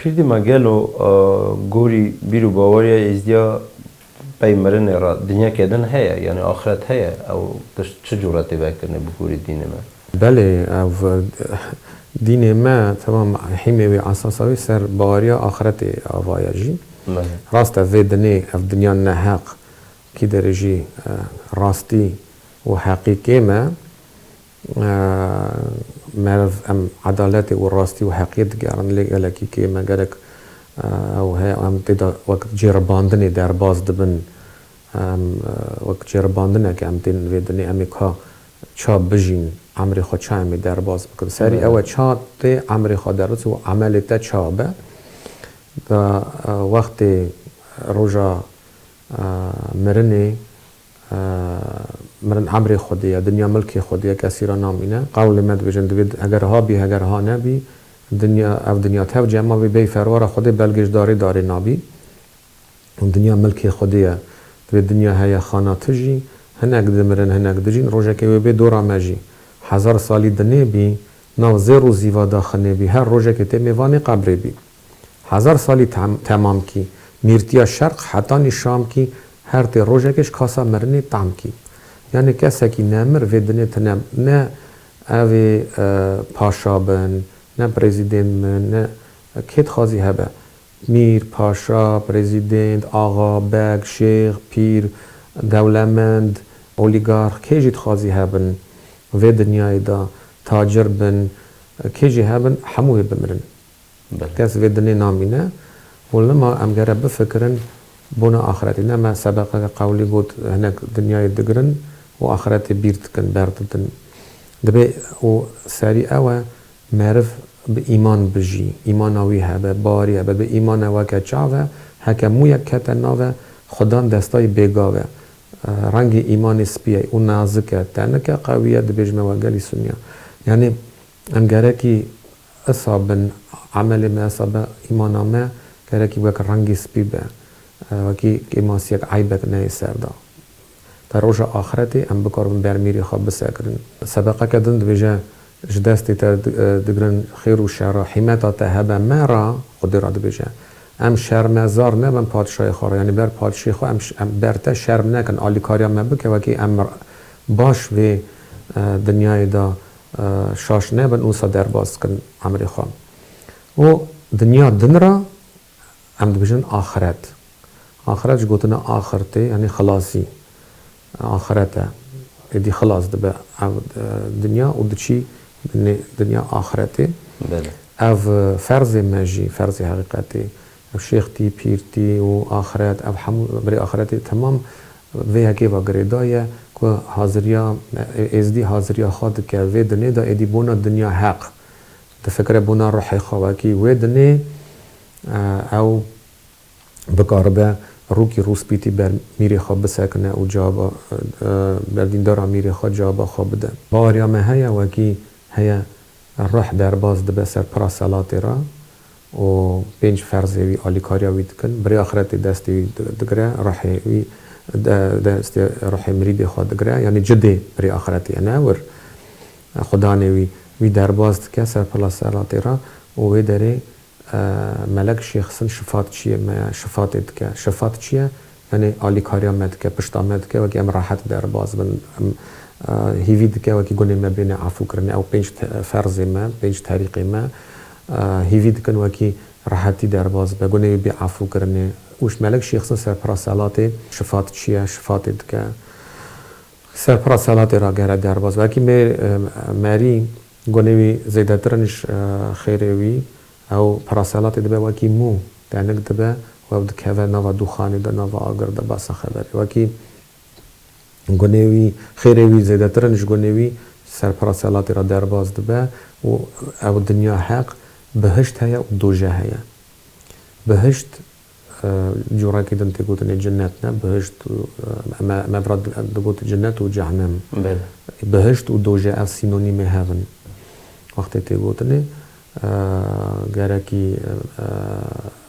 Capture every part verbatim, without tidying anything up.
Pîrdî me gelo, e, gorî bîr û baweriya Êzdiya pey mirinê re dinyeke din heye, yanî axiret heye? Ew tişt çi cûre tê vekirinê bi gorî dînê me? Belê, ev, dînê me, temam hîmê wî, esasa wî ser baweriya axiretê ava ye jî. Belê. Rast e, vê dinê ev dinya neheq, kî derê jî, e, rastî û heqî kêm e. E, meriv em edaletê û rastî û heqiyê digerin, lê gelekî kêm e, gerek, e, ew heye, em tê de wek cêribandinê derbas dibin. Em, e, wek cêribandineke em tên vê dinê, em ê ka ça bijîn, emrê xwe ça em ê derbas bikin. Serî Evet. ew e, ça tê emrê xwe derbas û emelê te ça be. Da, e, wextê roja, e, mirinê, e, mirin emrê Xwedê ye, dinya milkê Xwedê ye, kesî re namîne. Qewlê me dibêjin, divê heger ha bî, heger ha nebî, dinya, ev dinya tev cema bê, bey ferwara Xwedê, belgê ji darê darê nabî. Û dinya milkê Xwedê ye. Divê dinya heye xana tu jî, hinek dimirin, hinek dijîn, rojekê wê bê dora me jî. Hezar salî dinê bî, nav zêr û zîva daxinê bî, her rojekê tê mêvanê qebrê bî. Hezar salî tem-, temam kî, mîrtiya şerq hetanî şam kî, her tê rojekê ji kasa mirinê tam kî. Yanî kesekî nemir vê dinê tine, ne ev ê, e, paşa bin, ne prezîdent bin, ne kê dixwazî hebe. Mîr, paşa, prezîdent, axa, beg, şêx, pîr, dewlemend, olîgarx, kê jî dixwazî hebin vê dinyayê de, tacir bin, kê jî hebin, hemû wê bimirin. Belê. Kes vê dinê namîne. Û lima em gere bifikirin bona axiretê. Ne me sebeqeke qewlî got, hinek dinyayê digirin û axiretê bîr dikin, berdidin. Dibê û serî ew e, meriv bi îman bijî, îmana wî hebe, bawerî hebe, bi îmane weke çav e, heke mûyek kete nav e, Xudan destayî bêgav e. E, rengê îmanê spî ye û nazik e, tenik e, qewî ye, dibêjime we gelî sunî ye. Yanî em gerekî isa bin, emelê me isa be, îmana me gerekî wek rengê spî be. E, wekî kêmasiyek, eybek neyê ser de. Ta roja axiretê em bikaribin ber mîrê xwe bisekirin. Sebeqeke din dibêje, ji destê te di-, e, digirin xêr û şera, hîmeta te hebe me re, Xwedê re dibêje. Em şermezar nebin padşahê xwe re, yanî ber padşahê xwe em ş-, em ber te şerm nekin, alîkariya me bike, wekî em r-, baş vê, e, dinyayê de, e, şaş nebin, wisa derbas dikin emrê xwe. Û dinya din re Em dibêjin axiret. Axiret ji gotina axirtê, yanî xilasî. Axiret e. Êdî xilas dibe ev, e, dinya û diçî dinê-, dinya axiretê. Belê. Ev, e, ferzê me jî, ferzê heqîqetê. Ev şêxtî, pîrtî û axiret, ev hemû birê axiretê temam vê yekê ve girêdayî ye ku haziriya, e, êzdî haziriya xwe dike vê dinê de, êdî bona dinya heq. Difikire bona ruhê xwe wekî wê dinê, e, ew bikaribe rûkî rûspîtî ber mîrê xwe bisekine û caba, e, ber dîndara mîrê xwe caba xwe bide. Baweriya me heye, wekî heye ruh derbas dibe ser pira selatê re û pênc ferzê wî alîkariya wî dikin. Birê axiretê destê wî di-, digire, ruhê wî de-, destê ruhê mirîdê xwe digire. Yanî cidê birê axiretê ye, ne wir. Xudanê wî, wî derbas dike ser pila selatê re û wê derê, e, melek şêxsin şifatçiyê me ye, şifatê dike. Şifat çi ye? Yanî alîkariya me dike, pişta me dike, wekî em rehet derbas bin. Em, e, hîvî dike wekî gunê me bêne efûkirinê. Ew pênc te-, ferzê me, pênc terîqê me, e, hîvî dikin wekî rehetî derbas be, gunê wî bê efûkirinê. Û ji melek şêxsin ser pira selatê, şifat çi ye? Şifatê dike. Ser pira selatê re gere derbas. Wekî mêr, e, merî gunê wî zêdetir in ji, e, xêrê wî, ew pira selatê dibe wekî mû, tenik dibe û ew dikeve nava dûxanê de, nava agir de, basa xeberê. Wekî gunê wî, xêrê wî zêdetir in ji gunê wî, ser pira selatê re derbas dibe û ew dinya heq, bihişt heye û doje heye. Bihişt, e, cûrekî din tê gotinê cinnet ne, bihişt û, e, me, me vira di-, digot cinnet û cehnem. Belê. Bihişt û doje ev sînonîmê hev in. Wextê tê gotinê, e, gerekî,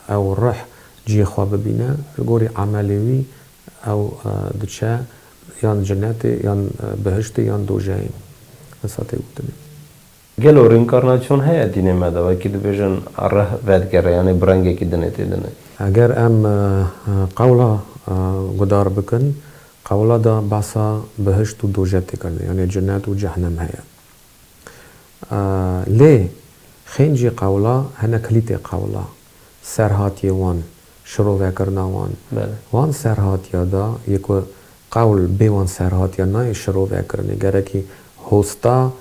e, ew ruh cihê xwe bibîne, ji gorî emelê wî ew, e, diçe yan cinnetê, yan, e, bihiştê, yan dojeyê. Wisa tê gotinê. Gelo reinkarnasyon heye dînê me de, wekî dibêjin rih vedigere, yanî bi rengekî dinê tê dinê? Eger em, e, e, qewla, e, guhdar bikin, qewla de behsa bihişt û doje tê kirin, yanî cinet û cehnem heye. E, lê xêncî qewla hene kilîtê qewla, serhatiyê wan, şirovekirina wan. Belê. Wan serhatiya de yê ku qewl bê wan serhatiya nayê şirovekirinê. Gerekî hosta,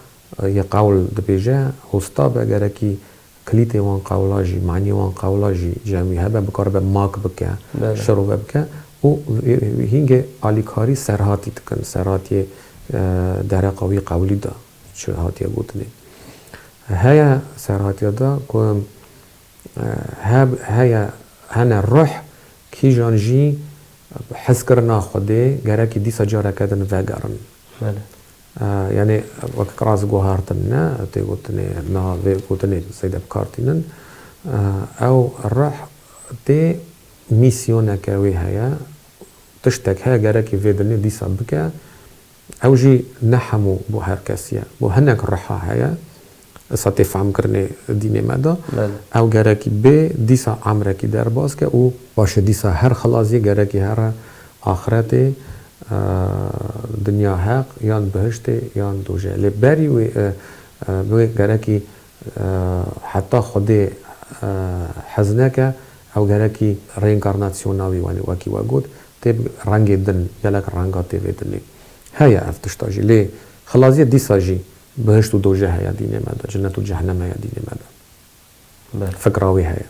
e, yê qewl dibêje, hosta be, gerekî kilîtê wan qewla jî, manî wan qewla jî cem wî hebe, bikaribe mak bike, Belê. şirove bike û hîngê alîkarî serhatî dikin, serhatiyê, e, dereqa wî qewlî de çi hatiye gotinê. Heye serhatiya de ku, e, heb-, heye, hene ruh, kîjan jî hizkirina Xwedê gerekî dîsa careke din vegerin. Belê. E, yanî wek rast guhartin ne, tê gotinê, niha vê gotinê zêde bi kar tînin. E, ew ruh tê mîsyoneke wê heye, tiştek heye gerekî vê dinê dîsa bike. Ew jî ne hemû bo her kesî ye. Bo hinek ruha heye. Esa tê fehmkirinê dînê me de. Belê. Ew gerekî bê, dîsa emrekî derbas ke û paşê dîsa her xilaziyê gerekî here axretê, e, dinya heq, yan bihiştê, yan dojê. Lê berî wê, e, e, wê gerekî, e, heta Xwedê, e, hez neke, ew gerekî reinkarnasyona wî, wanî wekî we got, tê bi rengê din, gelek renga tê vê dinê. Heye ev tişta jî. Lê xilaziyê dîsa jî bihişt û doje heye dînê me de, cinet û cehnem heye dînê me de. Belê. Fikra wî heye.